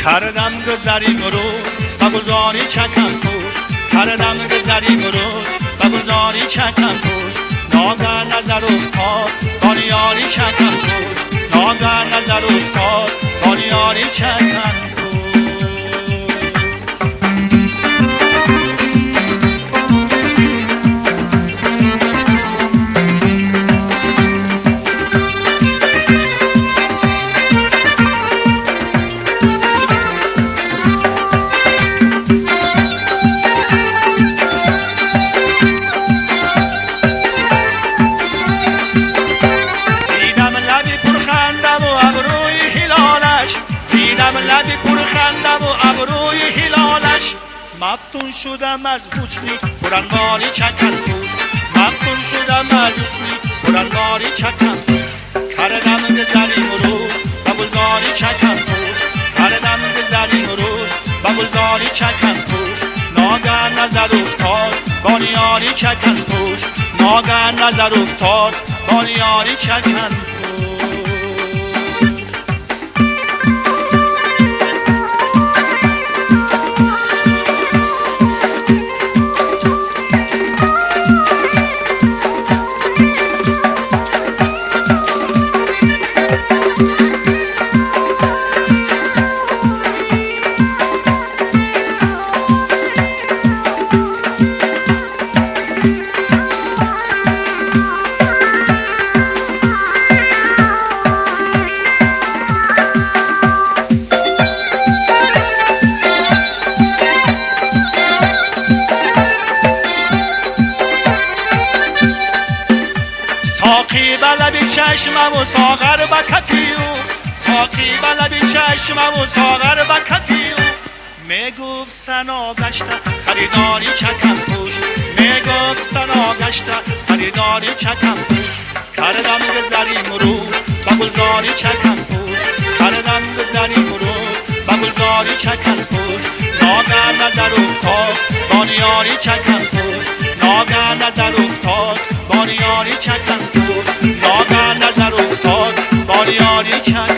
کردم گذری مرو و گلزاری چکم پوش، کردم گذری مرو و گلزاری چکم پوش، ناگه نظر افتاد با یاری چکم پوش، ناگه نظر افتاد با یاری چکم پوش. مفتون شدم از حسنی پرانواری چکن پوش، مفتون شدم از حسنی پرانواری چکن پوش، کردم گذری مرو و گلزاری چکن پوش، کردم گذری مرو و گلزاری چکن پوش، ناگه نظر افتاد با یاری چکن پوش، ناگه نظر افتاد با یاری چکن پوش. ساقی به لب چشمم و ساغر به کفی او، ساقی به لب چشمم و ساغر به کفی او، میگفت سنا گشته خریداری چکم پوش، میگفت سنا گشته خریداری چکم پوش، کردم گذری مرو و گلزاری چکم پوش، کردم گذری مرو و گلزاری چکم پوش، ناگه نظر افتاد با یاری چکم پوش، ناگه نظر افتاد با یاری چکم پوش، ناگه نظر افتاد با یاری چکم.